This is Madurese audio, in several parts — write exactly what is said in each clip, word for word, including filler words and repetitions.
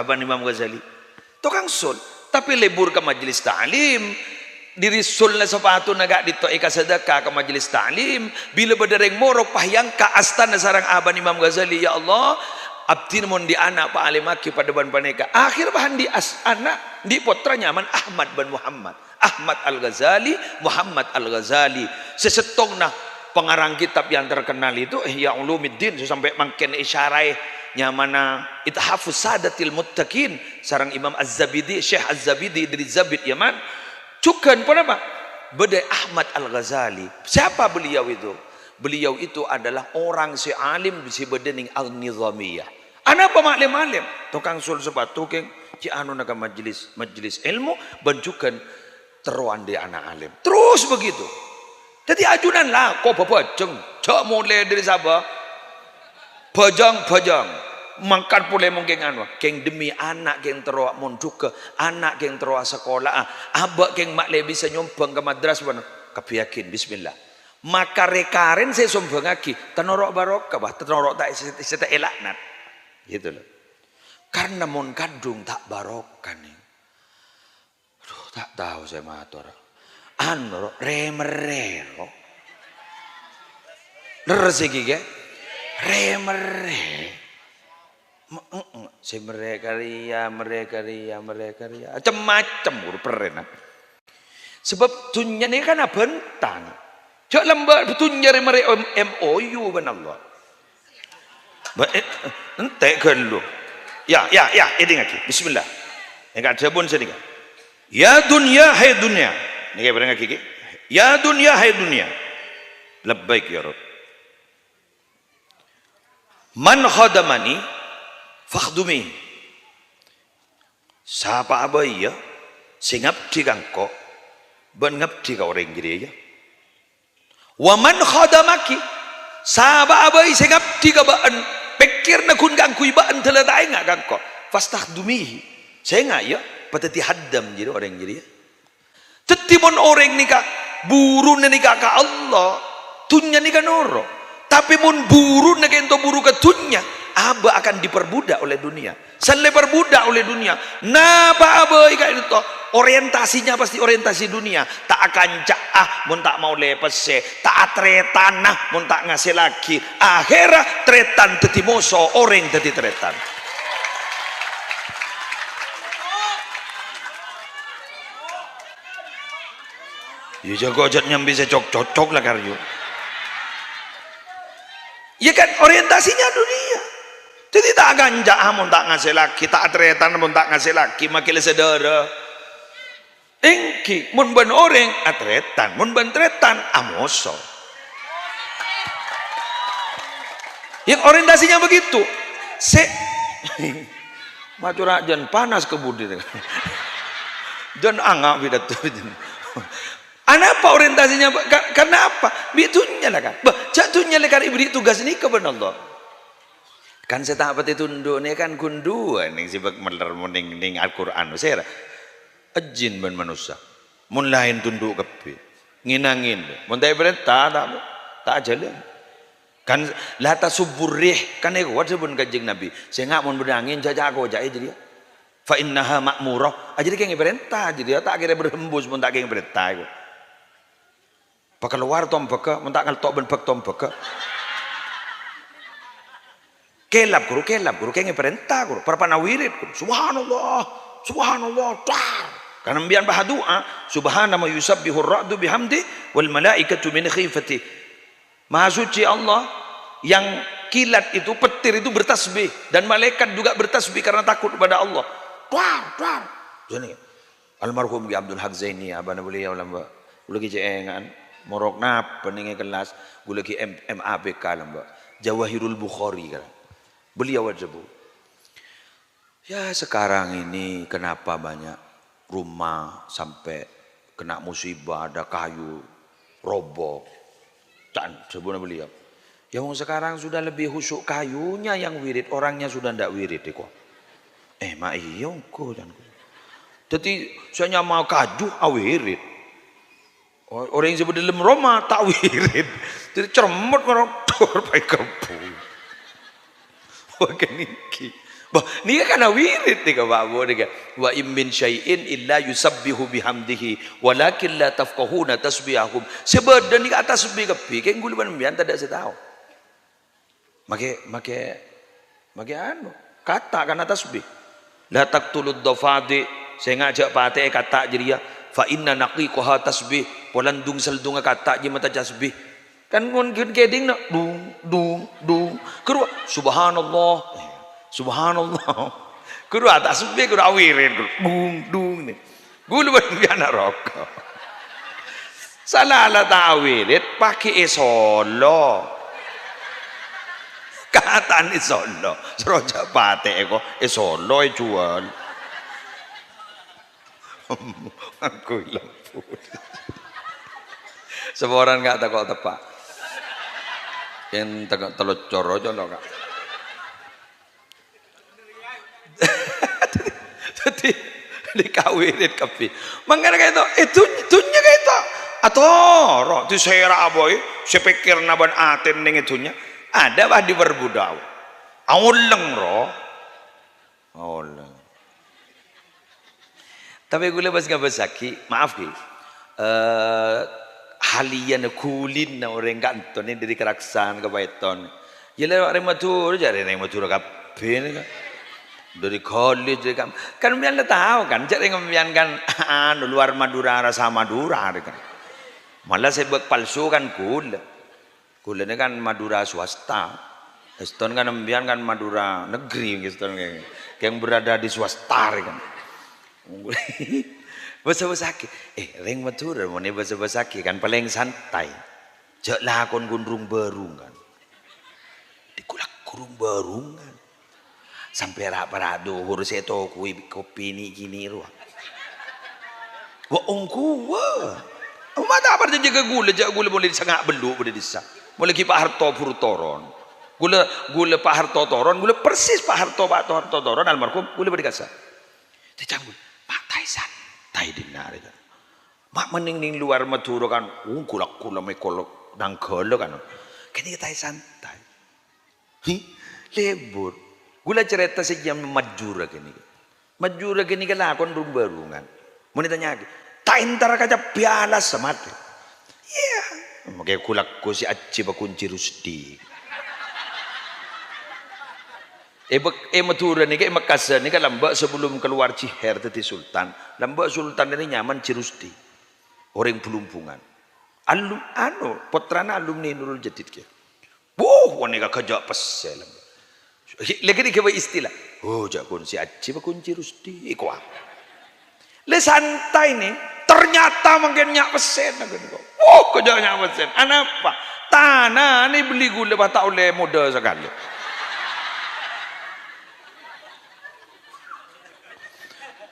Abana Imam Ghazali. Tokang sul. Tapè lebur ka majelis ta'lim. Dhiri sulna sapatuna ka'dinto èkasadhâka ka majelis ta'lim. Bilâ bâdâ rèng morok, pas èyangka' astana sareng abana Imam Ghazali, "Ya Allah, abdhina mon andi' ana' pa'alimaghi padâ bân panèka." Akhèr pas andi' as-, ana', andi' pottra nyamana Ahmad bân Muhammad. Ahmad Al-Ghazali, Muhammad Al-Ghazali. Sè sèttongnga pangarang kitab yang terkenal itu Ihya Ulumuddin, sè sampè' mangkèn èsaraè nyamana Ithafus Sadatil Muttaqin, sareng Imam Az-Zabidi, Syekh Az-Zabidi dhâri Zabid Yaman. Jhughân ponapa? Bâdâ Ahmad Al-Ghazali. Siapa beliau itu? Beliau itu adalah orang sè alim sè bâdâ neng An-Nizamiyah. Anapa ma'lem-ma'lem? Tokang sul sapatu, kèng, cè' anona ka majelis, majelis èlmo, bân jhughân terro andi' ana' alim. Terus begitu. Dhâddhi ajunan la, ko' bhâbhâjâng. Jhâ' molè dhâri sabâ. Bhâjâng, bhâjâng. Mangkat polè mon kèng anu. Kèng demi ana' kèng terro mondhughâ, ana' kèng terro asakola'a. Abâ' kèng ma'lè bisa nyombhâng ka madrasah bân. Kabbhi yakin, bismillah. Maka rè-karèn sè èsombhângaghi, ta' noro' barokah, bah, ta' noro' ta', sè, sè ta' èlaknat. Gitu loh. Karna mon kadhung ta' barokah, nèng. Aduh, ta' tao sè mator. Anu, ro, rè-merrè, ro. Lerres iki, ghi? Rè-merrè. Me-, heeh, sè merrè ka rèya, merrè ka rèya, merrè ka rèya. Cem-macem, ghuru, perrèna. Sabâb dhunnya nèka kan abhânta. Jhâ' lambâ' dhunnya rè-merrè M O U bân Allah. Ba-, eh, ente' ghâllu. Ya, ya, ya, èdingngaghi. Bismillah. Èngghâ' dhâbuna sanèka. "Ya dunya, hai dunya." Nèka bârengngaghi, ghi. "Ya dunya, hai dunya." Labbaik, ya Rabb. "Man khadamani, fakhdumi." Sapa'a bhâi, ya, sè ngabdi ka engko', bân ngabdi ka orèng jârèya, ya. "Wa man khadamaki," sapa'a bhâi sè ngabdi ka bâ'ân, pèkkèrra ghun kaangghuy bâ'ân dâlla ta' enga' ka engko', "fastakhdumihi," sènga', ya, padâddhi khaddam jârèya orèng jârèya. Dhâddhi, mon orèng nèka buruna nèka ka Allah, dhunnya nèka noro'. Tapè mon buruna kènto buru ka dhunnya, abâ' akan diperbudak oleh dunia. Sampè' perbudak oleh dunia. Napa abâi ka'dinto? Orientasinya pasti orientasi dunia. Ta' akanca'a mon ta' maolè pèssè. Ta' atarètana mon ta' ngasèllaghi. Akhèrra tarètan dhâddhi moso, orèng dhâddhi tarètan. Ya, jhâ' kok jhâ' nyambi sè cok-cocok la, karyo. Ya kan, orientasinya dunia. Dhâddhi ta' akanca'a mon ta' ngasèllaghi, ta' atarètan mon ta' ngasèllaghi, makkèla sadhârâ. Èngghi, mon bân orèng atarètan, mon bân tarètan amoso. Yang orientasinya begitu. Sè, macora jân panas ka budi. Jân anga pidato jân. Anapa orientasinya, Pak? Ka-, karena apa? Bi' dhunnya la, kan? Bâh, jhâ' dhunnya la kan èberri' tugas nèka bân Allah. Kan sè ta' patè tundhu' nèka kan ghun duwâ' nèng sè bâk meller mon nèng, nèng Al-Qur'an. Sèra? Jin bân manossa. Mon laèn tundhu' kabbhi. Ngèn-angèn. Mon ta' èparènta, ta', ta' ajhâlân. Kan, "La tasubbur rih," kan èkowa dhâbuna Kanjeng Nabi. Sènga' mon bâdâ angèn, jhâ', jhâ' koca'è jârèya. "Fa innaha ma'murah." Ah, jârèya kèng èparènta, jârèya ta' kèra berhembus mon ta' kèng èparènta, èkowa. Pakalowar tombhâghâ, mon ta' ngalto' bân bâk tombhâghâ. Kèlap, ghuru, kèlap, ghuru, kèng èparènta, ghuru. Parappa'na wirid, ghuru. Subhanallah, subhanallah, dar. Karena sampèyan pas adu'a, "Subhana ma yusabbihur ra'du bihamdi wal malaikatu min khifati." Maha suci Allah, yang kilat itu, petir itu bertasbih, dan malaikat juga bertasbih karena takut kepada Allah. Dar, dar. Jadi, almarhum Ki Abdul Haq Zaini, abana beliau lamba'. Ghulâ ghi' cè' ènga'an, morok napa nèng è kellas, ghulâ ghi' M-, M A P K lamba'. Jawahirul Bukhari kan. Beliau adhâbu, "Ya, sekarang ini kenapa banyak rumah sampai kena musibah, ada kayu roboh?" Can, dhâbuna beliau. "Ya, wong sekarang sudah lebih khusyuk kayunya yang wirid, orangnya sudah ndak wirid, èkowa." "Eh, ma' iyâ, ongghu," can. Dhâddhi, sè nyama kaju awirid. O-, orèng sè bâdâ dâlem roma ta' wirid. Dhâddhi, cermet ngerotor paè kebbu. Wah, kènènggi. Bâh, nèka kan awirid nèka, Pak, Bu, nèka. "Wa in min syai'in illa yusabbihu bihamdihi, walakin la tafqahuna tasbihahum." Sè bâdâ nèka atasbih kabbhi, kèng ghulâ bân sampèyan tadâ' sè tao. Makè, makè, makè anu, kata' kan atasbih. "La taqtulud dhafadi'," sènga' jhâ' patè'è kata' jârèya, "fa inna naqiqaha tasbih," polana dung-saldungnga kata' jiyâ mata tasbih. Kan mon ghun kèdhing, no, dung, dung, dung. Ghuru, "Subhanallah. Subhanallah." Ghuru atasbih, ghuru awirid, ghuru. Dung, dung, nè. Ghulâ bân sampèyan naraka. Sala la ta' awirid, paghi' è Solo. Katan è Solo. Soro jhâ' patè'è ko, è Solo èjhuwâl. Aku ilang pun. Saporana, Ka', tako' teppa'. Yen tako' tello coro colo', Ka'. Dhâddhi, dhâddhi, dhâddhi kawirid kabbhi. Mangkana ka'dinto, è dhun-, dhunnya ka'dinto. Atoro', disèra abâi, sè pèkkèrra bân atèna neng è dhunnya. Adâ' pas diperbudhâk. Aolèng, ro. Aolèng. Tapè ghulâ pas ngabâssaghi, maaf ghi, eh, haliyan ghulina orèng ka'dinto nè dâri Karaksan ka Paiton. Yâ lè orèng Madhurâ, jârèya orèng Madhurâ kabbhi nè, Ka'. Dâri Galis, dâri kam-, kan sampèyan la tao kan, jârèya sampèyan kan, anu, luar Madura, rasa Madura, kan. Malah sè bâk palsu kan ghulâ. Ghulâ nè kan Madura swasta. Èston kan sampèyan kan Madura negeri, èston kan. Yang berada di swasta, kan. Bâsa-bâsaghi. Eh, rèng Madura, mon è bâsa-bâsaghi kan palèng santai. Jhâ' lakon ghun rung-bârung, kan. Di kulak rung-bârung, kan. Sampè' ra-para' dhuhur sè ètoko'i kopi nè'-kènè' rowa. Wa, ongghuwâ. Ma' ta' parcajâ ka ghulâ, jhâ' ghulâ molaè sanga' bellu' bâdâ è dissa. Molaè ghi' Pa' Harto buru toron. Ghulâ, ghulâ Pa' Harto toron, ghulâ persis Pa' Harto, Pa' Harto toron, almarhum, ghulâ bâdâ è kassa'. Ècangghul, "Pa', ta' santai dinna' rèya." Ma' mending neng luar Madhurâ kan, oh, ghulâ-ghulâ mèkol nang ghâlâ kan. Kènè' ta' santai. Hi, lebur. Ghulâ carèta sè jhâ' Madhurâ ghânèka. Madhurâ ghânèka lakon rung-bârungan. Mon ètanya'aghi, "Ta' entara ka cabbhi alas, Mat?" Iyâ. Makè ghulâ-ghulâ sè ajjhi pakunci Rusdi. È Bek-, è Madhurâ nèka, è Mekkasan nèka lambâ' sabellum kalowar Jiher dhâddhi sultan. Lambâ' sultan nèka nyamana Ji Rusdi. Orèng Blumbungan. Alum-, anu, pottrana alumni Nurul Jadid kèya. Wuh, ghânèka ghâjâ' pèssè, lem. Lagi digawe istilah. Oh, jhâ' kunci ajjhi, bâ kunci Rusdi, iko apa? Le santai nih, ternyata mangkèn nya' pèssèna ghânèka. Wuh, ghâjâ' nya' pèssèna. Anapa? Tanana èbelli ghulâ pas ta' ollè modâ sakalè.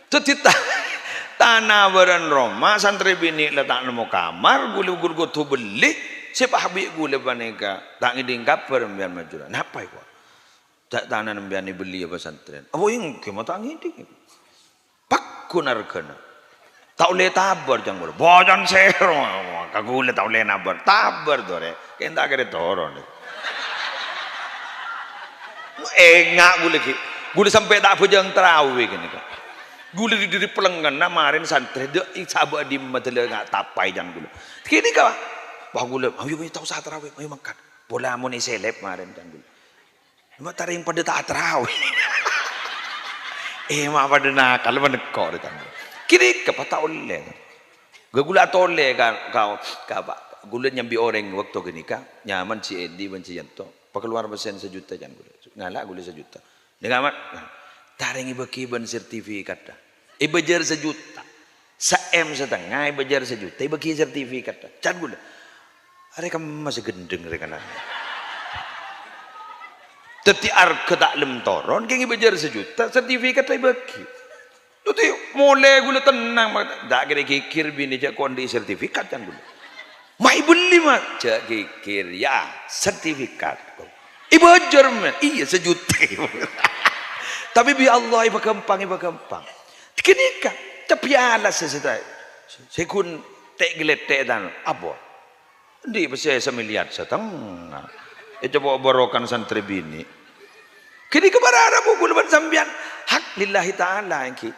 Dhâddhi ta-, tana bârân roma, santrè binè' la ta' nemmo kamar, ghulâ, ghulâ kodhu belli, sè pas bi' ghulâ panèka ta' ngèdhing kabhâr sampèyan Madhurâ. Napa èko? Ta-, tana sampèyan èbelli apa santrèna? Apa èngghi ma' ta' ngèdhing? Pagghun arghâna. Ta' ollè tabâr, can ghulâ. Bâjâng sèro, ka ghulâ ta' ollè nabâr. Tabâr, torè. Kèng ta' kèra toron. Enga' ghulâ ghi. Ghulâ sampè' ta' bhâjâng trawè ghânèka. Ghulâ dhi-, dhi-, dhi-, pelengngenna marèn santrè, dâ' sabâ' dimma dâlâ nga' tapaè can ghulâ. Ghânèka, wah, ghulâ, "Ayo, ayo, ta' osa trawè, ayo mangkat." Pola mon èsèlèp marèn can ghulâ. Ma' tarèng padâ ta' trawè. Eh, ma' padâ nakal, manèkor, kan. Ghânèka pas ta' ollè. Ghâ-, ghulâ atolè ka, ka, ka, apa, ghulâ nyambi orèng bâkto ghânèka, nyamana Ji Edi bân Ji Yanto. Pakalowar pèssèna sajuta, can ghulâ. Ngala' ghulâ sajuta. Nèka, Mat, tarèng èbâghi bân sertifikatdhâ. Èbâjâr sajuta. Sa-M satengnga èbâjâr sajuta, èbâghi sertifikatdhâ. Can ghulâ. Arè kemma sè ghendheng rè kana. Dhâddhi arghâ ta' lem toron, kèng èbâjâr sajuta, sertifikatdhâ èbâghi. Dhâddhi, molè ghulâ tennang, ma-, ta' kèra ghighir binè jhâ' ko' andi' sertifikat, can ghulâ. Ma' èbelli, ma', jhâ' ghighir, ya, sertifikat. Èbâjâr, ma'. Iyâ, sajuta. Tapè bi' Allah èpaghâmpang, èpaghâmpang. Ghânèka, cabbhi alas sè, sè ta-, sè ghun tè'-ghlètè' tan, apa? Andi' pèssè samiliar satengnga. Ècopo' bârokan santrè binè'. Ghânèka para rabu kaulâ bân sampèyan, hak lillahi ta'ala èngghi.